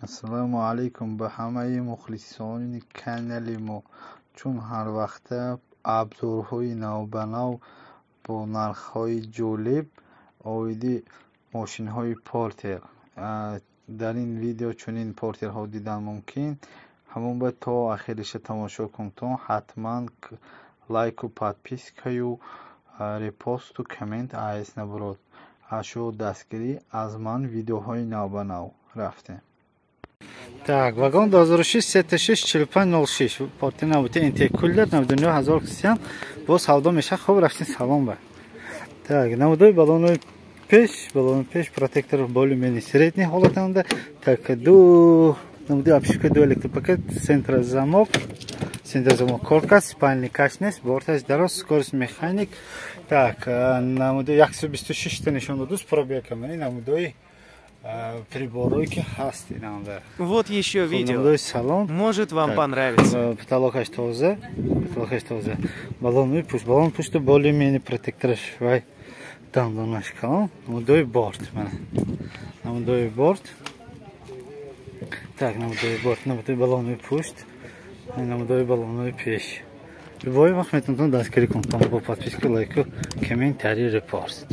Ассалому алайкум ба ҳамаи мухлисони канали мо. Чун ҳар вақта абзорҳои навбанав бо нархҳои ҷолиб оиди мошинҳои Портер. Дар ин видео чунин портерҳо дидан мумкин. Ҳамон ба то ахириша тамошо кунтон. Ҳатман лайку подпискаю репосту коммент айс набурод. Ашо дастгирӣ аз ман видеоҳои навбанав. Рафтем. Так, вагон 2006 36 45 06 Портер набуди НТ куллер 99 ҳазор кисиям бо савдо мешавад. Хуб, рафтем, салом ба. Так, намудои баллонои пеш, баллони пеш протектор более-менее средний ҳолатанда. Так, ду намудои обшивка, ду электропакет, центрозамок, центрозамок корка, спальникаш нест, борташ дароз, скорость механик. Так, намудои 126 та нишон додуст пробег мани намудои приборы ки ҳаст инанда. Вот еще видео. Намудои салон. Может, вам Так, понравится. Потолокаш тоза, потолокаш тоза. Баллони пушт, баллон пушту более-менее протектораш вай дандонаш калон. Намудои борт мана. Намудои борт. Так, намудои борт, намудои баллони пушт, намудои баллони пеш. Любой вақт метавонед дастгирӣ кунед бо подписка, лайку, комментарий, репост.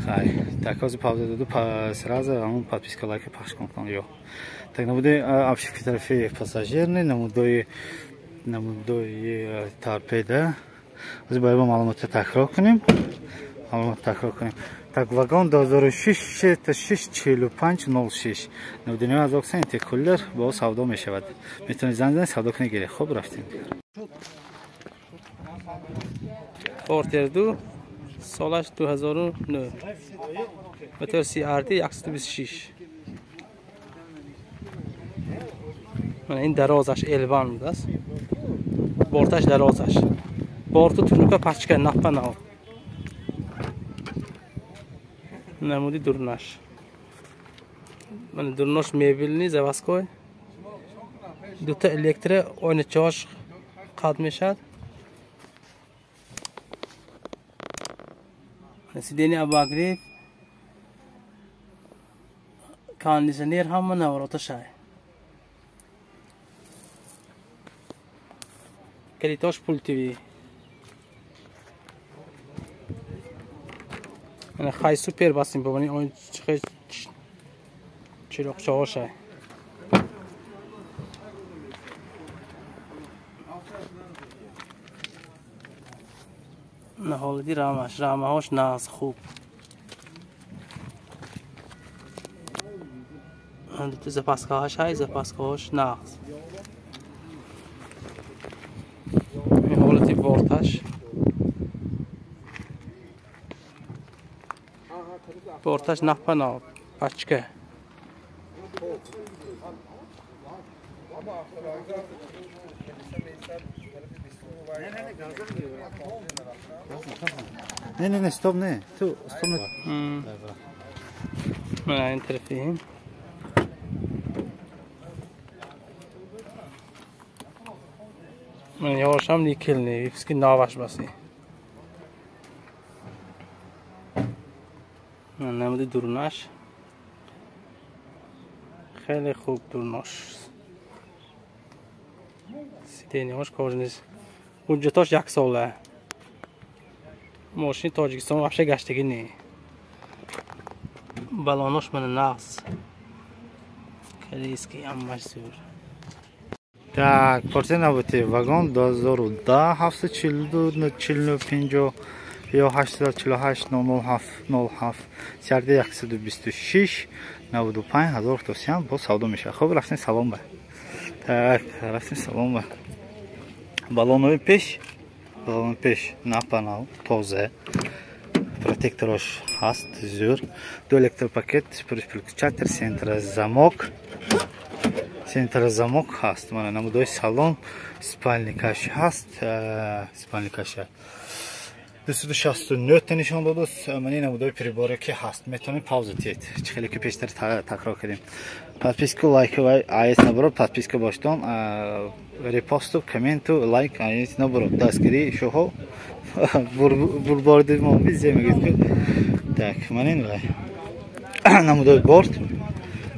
Хай, так, ҳозир пауза доду, сразу ҳамон подписка, лайка пахш кунед ё. Так, намудои обшивки тарафи пассажирный, намудои торпеда. Ҳозир бояд ба маълумотро такрор кунем. Маълумот такрор кунем. Так, вагон 2006 6 45 06 99 ҳазор сент куллер бо савдо мешавад. Метавонед занг занед, савдо кунед, гиред. Хуб, рафтем. Портер 2 солаш 2009 мотор CRT 126. Mana ин дарозаш L1 будааст. Борташ дарозаш. Борту тунука пачка наппа нав. Намуди дурнаш. Mana дурнош мебелни заводской. Дута электро ойначаҳош қад мешавад. Сиденье обогрев, кондиционер ҳама наворота шай. Калитош пултиви. Mana хай супер басим бобани он чихе чироқчаҳо шай. Ҳолати рамаш, рамаҳош нағз, хуб. Дута запаскаҳош ҳай, запаскаҳош нағз. Ҳолати борташ. Борташ наппа нав, пачка. Не, не, не, стоп, не. Ту, стоп, не. Мана ин тарафи. Мана ёшам никелни, випски наваш баси. Намуди дурнаш. Хеле хуб дурнош. Сиденьяш кожаный. Ҳуҷҷатош як сола. Мошини Тоҷикистон вообще гаштагӣ не. Балонош мана нағз. Корейский аммаш зӯр. Так, Портер набути вагон 2010 742 49 ё 848 007 07 CRD 126 95 ҳазор тосиям бо савдо мешавад. Хуб, рафтем, салом ба. Так, рафтем, салом ба. Баллонои пеш, баллони пеш напанав тоза, протекторош ҳаст зӯр, ду электропакет, переключатель, центрозамок, центрозамок ҳаст. Мана намудои салон, спальникаш ҳаст, спальникаш 269 та нишон додуст. Мани намудои приборе ки ҳаст. Метавонед пауза диҳед. Чӣ хеле ки пештар такрор кардем. Подписку, лайк ва айс набурод, подписка боштон, репосту, комменту, лайк айс набурод. Дастгирии шуҳо бурборди мо бизе мегӯед. Так, манин вай. Намудои борт,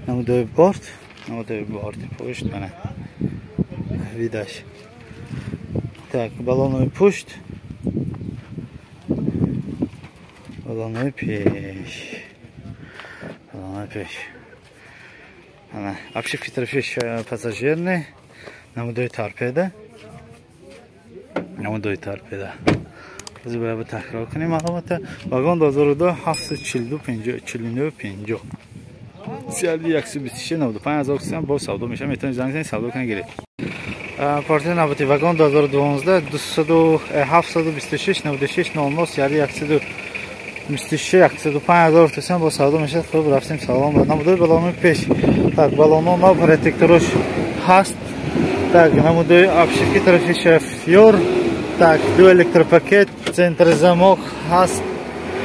намудои борт. Намудои борти пушт мана видаш. Так, баллонои пушт, баллонои пеш, баллонои пеш. Ана, обшивки тарафи пассажирный, намудои торпеда, намудои торпеда. Боз бояд такрор кунем маълумота. Вагон 2002 742 49 50. CRV 126 95 ҳазор сом бо савдо мешавад. Метавонед занг занед, савдо кунед, гиред. Портер навбати вагон 2012 726 96 00 CRV 126 105 ҳазор сом бо савдо мешавад. Хуб, рафтем салом. Намудои баллонои пеш. Так, баллоно нав, протекторош ҳаст. Так, намудои обшивки тарафи шофёр. Так, ду электропакет, центр замок ҳаст.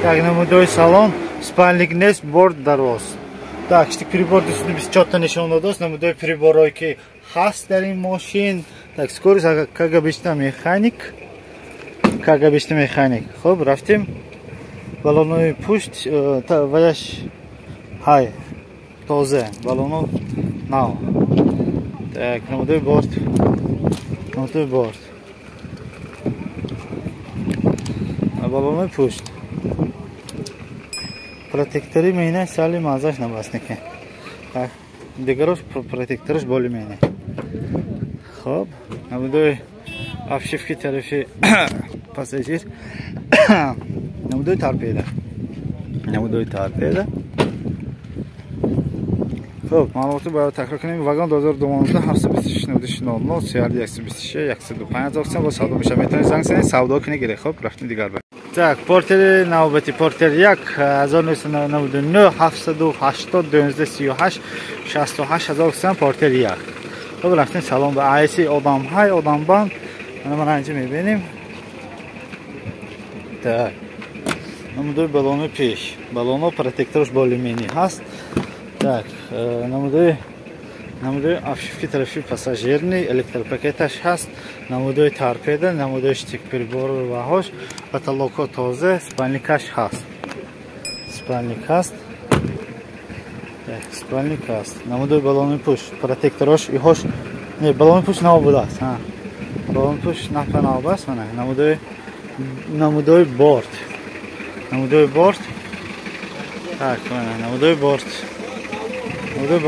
Так, намудои салон, спальник нест, борт дароз. Так, штик прибор 224 нишон додааст. Намудои приборҳое ки ҳаст дар ин мошин. Так, скорость как обычно механик. Как обычно механик. Хуб, рафтем. Баллонои пушт, ваяш ҳай тоза, баллоно нав. Так, намудои борт. Намудои борт. Баллонои пушт. Протектори мена сали мазаш набастнеке. Так, дигарош протектораш боли мена. Хоб, намудои обшивки тарафи пассажир. Намудои торпеда. Намудои торпеда. Хоб, маълумотро бояд такрор кунем. Вагон 2012 726 96 00 CRV 126 105 ҳазор сом бо савдо мешавад. Метавонед занг занед, савдо кунед, гиред. Хоб, рафтем дигар ба. Так, портери навбати портер 1 1999 780 12 38 68 ҳазор сом портер 1. Хоб, рафтем салом ба айси одам ҳай одамбанд. Мана инҷа мебинем. Так, намудои баллонои пеш. Баллоно протектораш бо алюминий ҳаст. Так, намудои обшивки тарафи пассажирный, электропакеташ ҳаст, намудои торпеда, намудои штик прибор ваҳош, потолокҳо тоза, спальникаш ҳаст. Спальник ҳаст. Так, спальник ҳаст. Намудои баллонои пушт, протекторош иҳош, не, баллонои пушт нав будааст, ҳа. Баллонои пушт напа нав аст, мана намудои борт. Намудои борт. Так, мана намудои борт. Намудои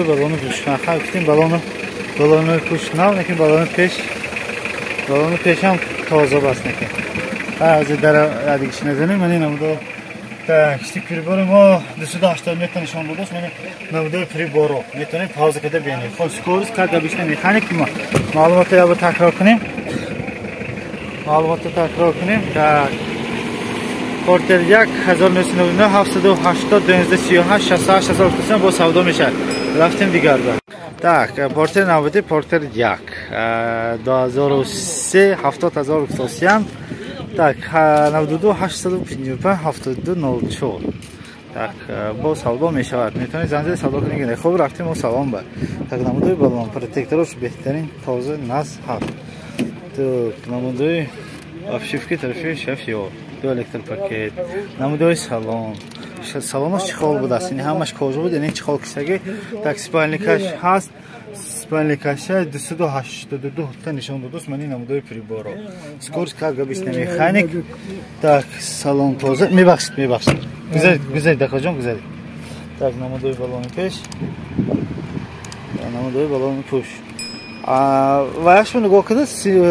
баллони пушт. Ха, гуфтем баллони пушт нав, лекин баллони пеш ҳам тоза баст некин. Ха, аз дар адигиш назанем, мани намудо. Так, штик прибори мо 280 метр нишон додааст. Мани намудои приборо метавонем пауза карда бинем. Хоб, скорость как обычно механик. Маълумотро як бор такрор кунем. Маълумотро такрор кунем. Так, Портер 1 1999 780 12 38 68 ҳазор сом бо савдо мешавад. Рафтем дигар ба. Так, портер навбати портер 1 2003 70 ҳазор сом. Так, 92 855 72 04. Так, бо савдо мешавад. Метавонед занг занед, савдо кунед. Хуб, рафтем мо салом ба. Так, намудои баллон протекторош беҳтарин, тоза, наз ҳаст. Так, намудои обшивки тарафи шофёр. Ду электропакет, намудои салон. Салонаш чехол будааст, ин ҳамаш кожа буд, ин чехол кисаги. Так, спальникаш ҳаст. Спальникаш 282 та нишон додааст. Мани намудои приборо. Скорость как обычно механик. Так, салон тоза. Мебахшед, мебахшед. Гузаред, гузаред, дакаҷон, гузаред. Так, намудои баллони пеш. Намудои баллони пуш. Ваяшро нигоҳ карда,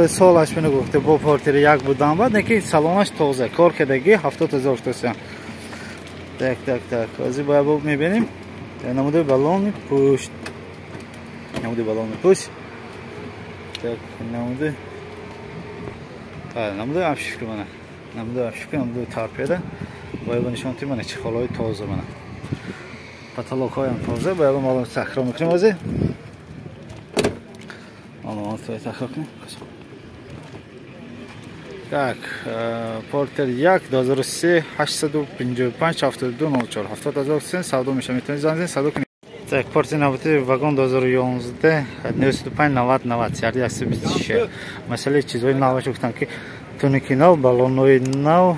солашро нигоҳ карда, бо портери як будан баъд, неки салонаш тоза, кор кардаги 70 ҳазор сом. Так, так, так. Ҳозир бояд мебинем. Намудои баллони пушт. Намудои баллони пушт. Так, намудои намудои обшивка мана. Намудои обшивка, намудои торпеда. Бояд нишон диҳем мана чехолҳои тоза мана. Потолокҳоям тоза, бояд маълум такрор мекунем ҳозир. Маълумотро такрор кунем. Так, портер 1 2003 855 72 04 70 ҳазор сом савдо мешавад. Метавонед занг занед, савдо кунед. Так, портер навбати вагон 2011 95 90 90 CRV 126. Масъалаи чизҳои наваш гуфтам ки туники нав, баллонҳои нав,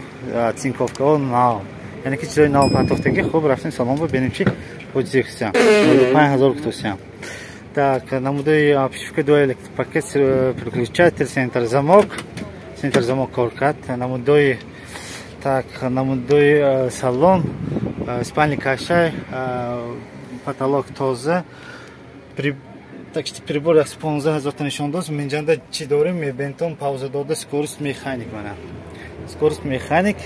цинковкаҳо нав. Яъне ки чизҳои нав партофтагӣ. Хуб, рафтем салон бо бинем чи Ҳоҷизексиям 95000 кутосиям. Так, намудаи обшивка ду электропакет, переключатель, центр замок, центр замок коркат, намудаи так, намудаи салон, спальный кашай, потолок тоза, так что прибор 115 000 нишон дод. Минҷанда чӣ дорем? Мебентон пауза дода, скорость механик мана. Скорость механик.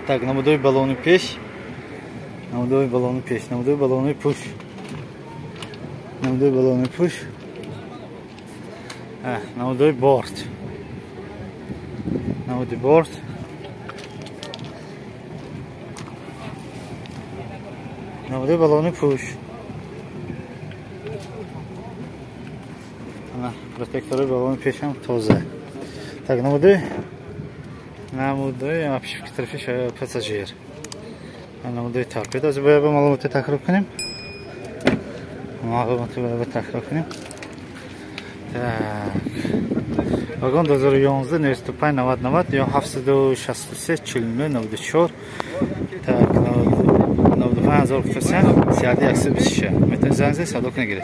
Так, намудаи баллони пеш, намудаи баллони пеш, намудаи баллони пуш. Намудои баллони пуш, намудои борт, намуди борт, намудои баллони пуш, протектори баллони пешам тоза. Так, намудои обшивки тарафи пассажир, намудои торпеда. Аз бояд ба маълумоти такрор кунем. Маълумоти бояд такрор кунем. Так, вагон 2011 95 90 90 ё 763 49 94. Так, 95000 кутосан, 3126. Метавонед занг занед, савдо кунед, гиред.